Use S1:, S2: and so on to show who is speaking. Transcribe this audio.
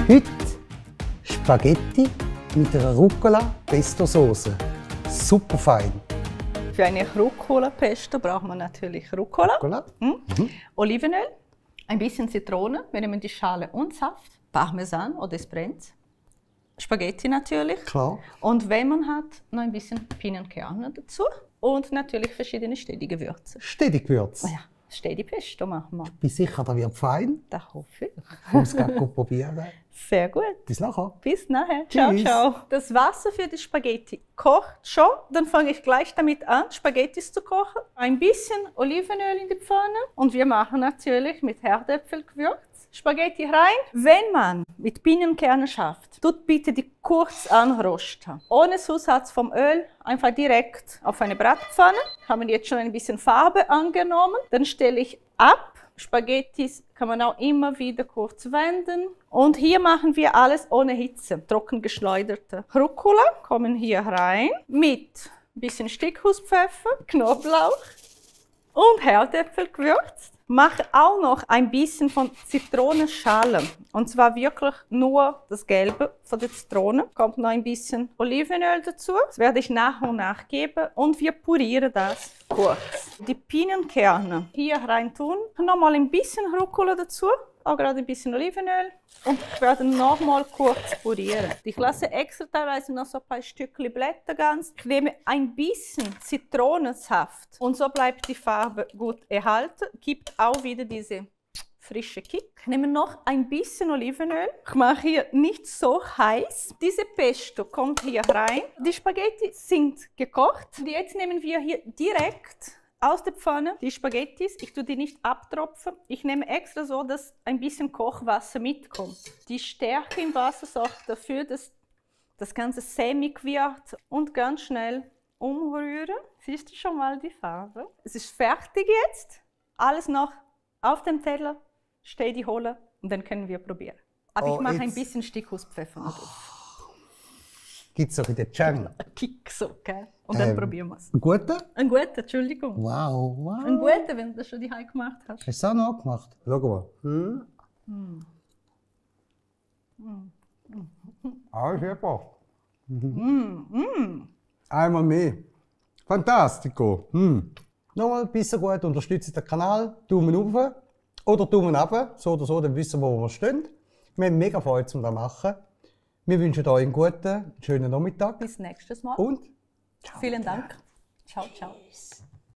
S1: Heute Spaghetti mit einer Rucola-Pesto-Sauce. Super fein.
S2: Für eine Rucola-Pesto braucht man natürlich Rucola, Olivenöl, ein bisschen Zitrone, wir nehmen die Schale und Saft, Parmesan oder Espresso, Spaghetti natürlich.
S1: Klar.
S2: Und wenn man hat, noch ein bisschen Pinienkerne dazu und natürlich verschiedene Stedi-Gewürze.
S1: Stedi-Gewürz.
S2: Ja, Stedi-Pesto machen wir.
S1: Ich bin sicher, das wird fein.
S2: Das hoffe ich.
S1: Ich muss es gerade probieren.
S2: Sehr gut.
S1: Bis nachher.
S2: Bis nachher. Ciao,
S1: Tschüss.
S2: ciao. Das Wasser für die Spaghetti kocht schon. Dann fange ich gleich damit an, Spaghettis zu kochen. Ein bisschen Olivenöl in die Pfanne. Und wir machen natürlich mit Herdöpfelgewürz Spaghetti rein. Wenn man mit Pinienkernen schafft, tut bitte die kurz anrösten. Ohne Zusatz vom Öl, einfach direkt auf eine Bratpfanne. Haben jetzt schon ein bisschen Farbe angenommen. Dann stelle ich ab. Spaghettis kann man auch immer wieder kurz wenden. Und hier machen wir alles ohne Hitze. Trocken geschleuderte Rucola kommen hier rein mit ein bisschen Stickhuspfeffer, Knoblauch und Herdöpfelgewürz. Mache auch noch ein bisschen von Zitronenschale. Und zwar wirklich nur das Gelbe von der Zitrone. Kommt noch ein bisschen Olivenöl dazu. Das werde ich nach und nach geben. Und wir pürieren das kurz. Die Pinienkerne hier rein tun. Nochmal ein bisschen Rucola dazu. Auch gerade ein bisschen Olivenöl. Und ich werde nochmal kurz pürieren. Ich lasse extra teilweise noch so ein paar Stückchen Blätter ganz. Ich nehme ein bisschen Zitronensaft. Und so bleibt die Farbe gut erhalten. Gibt auch wieder diese frische Kick. Ich nehme noch ein bisschen Olivenöl. Ich mache hier nicht so heiß. Diese Pesto kommt hier rein. Die Spaghetti sind gekocht. Und jetzt nehmen wir hier direkt aus der Pfanne die Spaghettis. Ich tue die nicht abtropfen. Ich nehme extra so, dass ein bisschen Kochwasser mitkommt. Die Stärke im Wasser sorgt dafür, dass das Ganze sämig wird. Und ganz schnell umrühren. Siehst du schon mal die Farbe? Es ist fertig jetzt. Alles noch auf dem Teller. Stedi holen und dann können wir probieren. Aber ich mache ein bisschen Stickhuspfeffer drauf.
S1: Gibt es auch in der Chang?
S2: Kick so, gell? Und dann probieren wir es.
S1: Einen guten?
S2: Ein guter, Entschuldigung.
S1: Wow, wow.
S2: Ein guter, wenn du das schon die Hand gemacht hast.
S1: Hast du es auch noch gemacht? Schau mal. Ah, super. Einmal mehr. Fantastico. Nochmal ein bisschen gut, unterstützt den Kanal. Daumen hoch oder Daumen runter. So oder so, dann wissen wir, wo wir stehen. Wir haben mega Freude, um das zu machen. Wir wünschen euch einen guten, schönen Nachmittag.
S2: Bis nächstes Mal.
S1: Und ciao.
S2: Vielen Dank. Ciao, ciao.